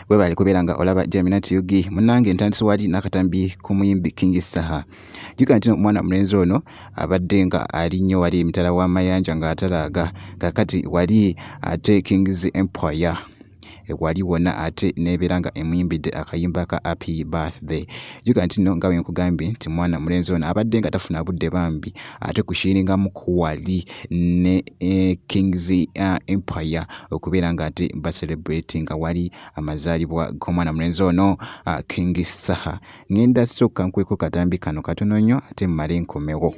Webale kubeera nga olaba Jaminat UG. Munnange, ntandise wali n'akatambi k'omuyimbi King Saha. Jjukira nti omwana mulenzi ono abadde nga ali nnyo wali emitala w'amayanja ng'atalaaga. Kaakati wali ate Kings Empire wali wonna ate n'ebeera nga emuyimbidde akayimba ka Happy Birthday. Jjukira nti nno nga bwe nkugambye nti mwana mulenzi ono abadde nga tafuna budde bambi ate kushiiringamuko wali ne Kings Empire okubeera nga ate bacelebratinga wali amazaalibwa g'omwana mulenzi ono King Saha. Ŋŋenda sooka nkuweko katambi kano katono nnyo ate mmale nkomewo.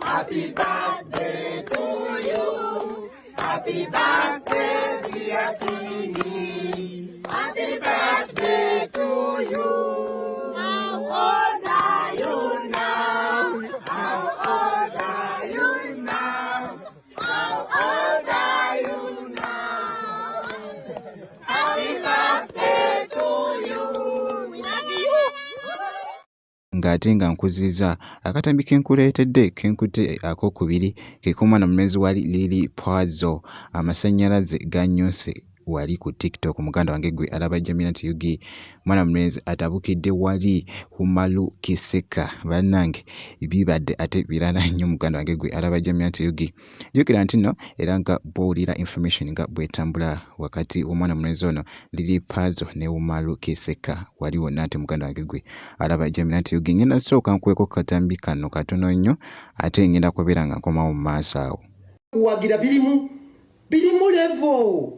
Happy birthday to you. Happy birthday, dear Kingy. Happy birthday to you. How old are you now? How old are you now? How old are you now? Happy birthday to you. We love you. Ng'ate nga nkuziza akatambi ke nkuleetedde, ke nkutte akookubiri, ke k'omwana mulenzi wali Lili Pazo. Amasannyalaze gannyuse wali ku TikTok. Muganda wange gwe alaba Jaminat UG, mwana mulenzi atabukidde wali Humalu Kiseka. Bannange, bibadde ate birala nnyo. Muganda wange gwe alaba Jaminat UG, jjukira nti nno era nga bw'owulira information nga bw'etambula wakati w'omwana mulenzi ono Lili Pazo ne Umaru Kiseka wali wonna, ate muganda wange gwe alaba Jaminat UG, ngenda sooka nkuweko katambi kano katono nnyo, ate ngenda kubeera nga nkomawo mu maaso awo. Kuwagira birimu birimu level.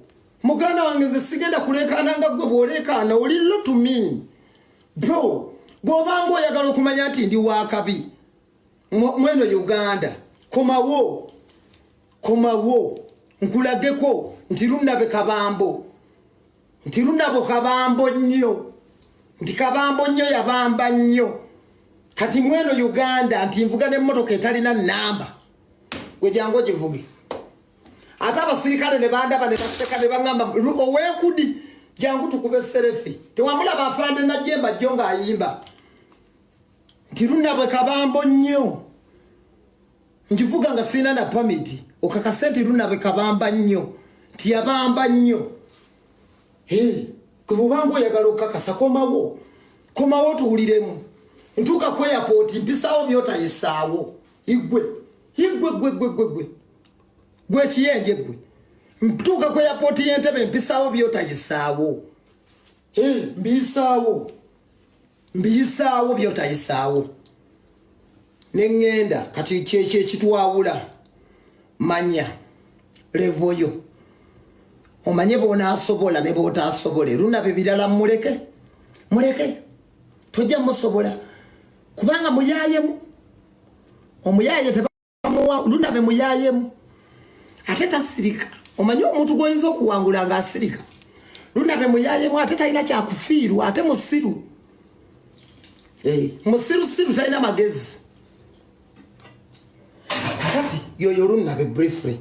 Muganda wange, nze sigenda kuleekaana nga gwe bw'oleekaana. Oli low to me, bro. Bw'obanga oyagala okumanya nti ndi wakabi mweno Uganda, komawo, komawo nkulageko nti lunabe kabambo, nti lunabo kabambo nnyo, nti kabambo nnyo, yabamba nnyo. Kati mweno Uganda nti nvuga n'emmotoka etalina namba, gwe jangu ogivuge. Ate abasirikale ne bandaba ne baseka ne baŋŋamba, "Owenkudi, jangu tukube selfie." Tewamulaba afande najjemba jjo ng'ayimba nti lunabwe kabambo nnyo, ngivuga nga sirina na permit. Okakase nti lunabwe kabamba nnyo, nti yabamba nnyo. Gwe bwobanga oyagala okukakasa, komawo, komawo tuwuliremu. Ntuuka ku airport, mpisaawo byotayisaawo. Igwe, igwe, gwe, gwe, gwe, gwe, gwe kiyenje gwe. Ntuuka ku airport y'Entebe, mpisaawo byotayisaawo. Mbiyisaawo, mbiyisaawo byotayisaawo neŋŋenda. Kati kyekyo ekitwawula. Manya level yo, omanye bwonaasobola ne bwotaasobole. Lunabe birala muleke, muleke, tojja musobola kubanga muyayemu. Omuyaye tebamuwa. Lunabe muyayemu ate tasirika. Omanye omuntu gwoyinza okuwangula ng'asirika. Lunabe muyayemu ate talina kyakufiirwa, ate musiru. Musirusiru, talina magezi. Kakati yoyo lunabe briefly.